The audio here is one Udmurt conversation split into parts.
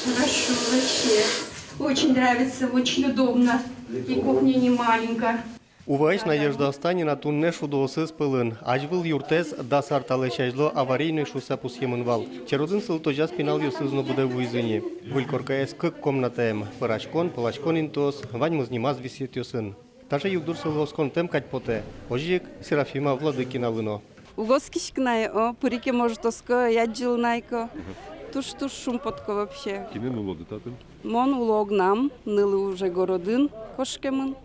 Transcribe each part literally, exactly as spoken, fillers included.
Хорошо, вообще. Очень нравится, очень удобно. И кухня не маленькая. Уваысь Надежда Останина туннэ шудоосыз пӧлын. Азьвыл юртэз дас ар талэсь азьло аварийной шуыса пусъемын вал. Черодын сылтозяз пиналъёсыз но быдэ вуизы ни. Выль коркаез кык комнатаем. Пӧраськон, пыласькон интыос, ваньмыз нимаз висъетъёсын. Таӵе югдур сылы осконтэм кадь потэ. Озьы ик Серафима Владыкиналы но. Уг оскиськы на ай, о, пырике, может, оско, адӟыло на ай ке. Туж-туж шумпотко вообще. Кинэн улоды татын? Мон уло огнам, нылы уже городын кошкемын.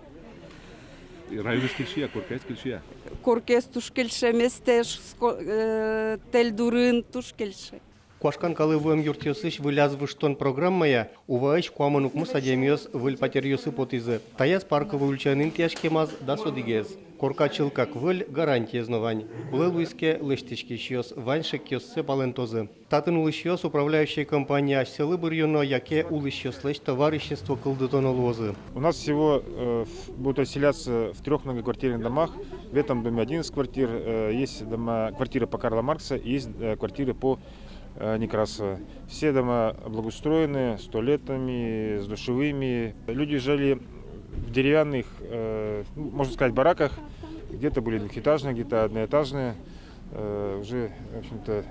Районысь кельше-а, коркаез кельше-а? Коркаез туж кельше, местаез, ско-, э, тэльдурын туж кельше. Куашкан калэ вуэм юртъёсысь выльяз выжтон программая Уваысь куамын укмыс адямиос выль патеръёсы потӥзы. Таяз Парковой ульчаын интыяськемаз дас одӥгез. Корка чылкак выль, гарантиез но вань. Кулэ луиз ке, лэсьтӥськисьёс вань шекъёссэ палэнтозы. Татын улӥсьёс управляющей компания асьсэлы быръёно яке улӥсьёслэсь товарищество кылдытоно луозы. У нас всего, э, в-, будут расселяться в трёх многоквартирных домах. В этом доме одиннадцать квартир, э, есть дома, квартиры по Карла Маркса, есть, э, квартиры по, э, Некрасова. Все дома благоустроены, с туалетами, с душевыми. Люди жили в деревянных, э, ну, можно сказать, бараках. Где-то были двухэтажные, где-то одноэтажные. Э, уже, в общем-то,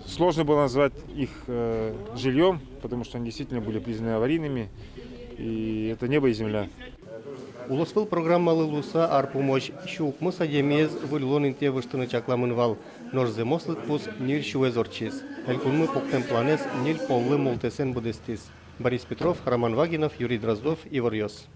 сложно было назвать их, э, жильём, потому что они действительно были признаны аварийными, и это небо и земля. Улосвыл программалы луыса ар пумозь сю укмыс адямиез выль улон интые выжтыны чакламын вал, нош зэмос лыдпус ньыль сюэз ортчиз. Элькунмы пуктэм планэз ньыль поллы мултэсэн быдэстӥз. Борис Петров, Роман Вагинов, Юрий Дроздов, «Иворъёс».